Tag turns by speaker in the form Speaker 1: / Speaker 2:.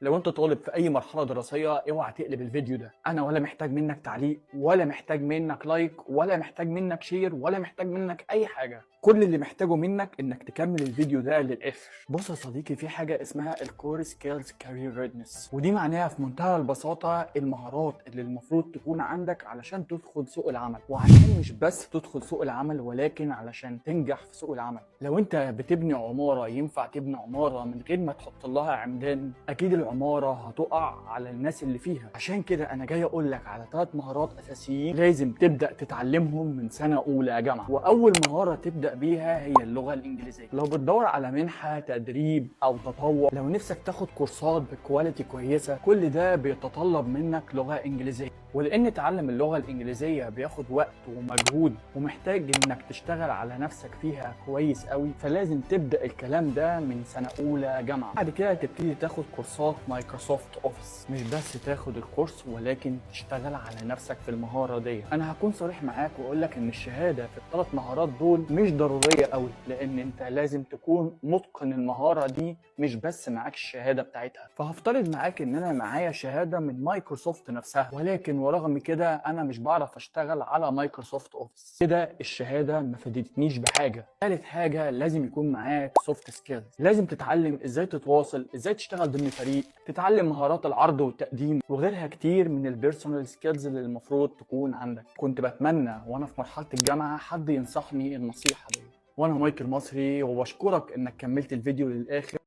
Speaker 1: لو انت طالب في اي مرحلة دراسيه، اوعى تقلب الفيديو ده. انا ولا محتاج منك تعليق، ولا محتاج منك like، ولا محتاج منك share، ولا محتاج منك اي حاجه. كل اللي محتاجه منك انك تكمل الفيديو ده للاخر. بص يا صديقي، في حاجة اسمها ال core skills career readiness، ودي معناها في منتهى البساطة المهارات اللي المفروض تكون عندك علشان تدخل سوق العمل، وعشان مش بس تدخل سوق العمل ولكن علشان تنجح في سوق العمل. لو انت بتبني عماره، ينفع تبني عمارة من غير ما تحط لها عمدان؟ اكيد العمارة هتقع على الناس اللي فيها. عشان كده انا جاي اقول لك على 3 مهارات اساسيين لازم تبدا تتعلمهم من سنة اولى جامعه. واول مهارة تبدا بيها هي اللغة الانجليزيه. لو بتدور على منحه، تدريب او تطوع، لو نفسك تاخد كورسات ب quality كويسه، كل ده بيتطلب منك لغة انجليزيه. ولان تعلم اللغة الانجليزية بياخد وقت ومجهود ومحتاج انك تشتغل على نفسك فيها كويس قوي، فلازم تبدا الكلام ده من سنة اولى جامعه. بعد كده تبتدي تاخد كورسات Microsoft Office، مش بس تاخد الكورس ولكن تشتغل على نفسك في المهارة دي. انا هكون صريح معاك واقول لك ان الشهادة في الثلاث مهارات دول مش ضرورية قوي، لان انت لازم تكون متقن المهارة دي، مش بس معاك الشهادة بتاعتها. فهفترض معاك ان انا معايا شهادة من مايكروسوفت نفسها، ولكن ورغم كده انا مش بعرف اشتغل على Microsoft Office، كده الشهادة ما فادتنيش بحاجه. ثالث حاجة لازم يكون معاك soft skills. لازم تتعلم ازاي تتواصل، ازاي تشتغل ضمن فريق، تتعلم مهارات العرض والتقديم وغيرها كتير من ال personal skills اللي المفروض تكون عندك. كنت بتمنى وانا في مرحلة الجامعة حد ينصحني النصيحة دي. وانا مايكل مصري، وبشكرك انك كملت الفيديو للاخر.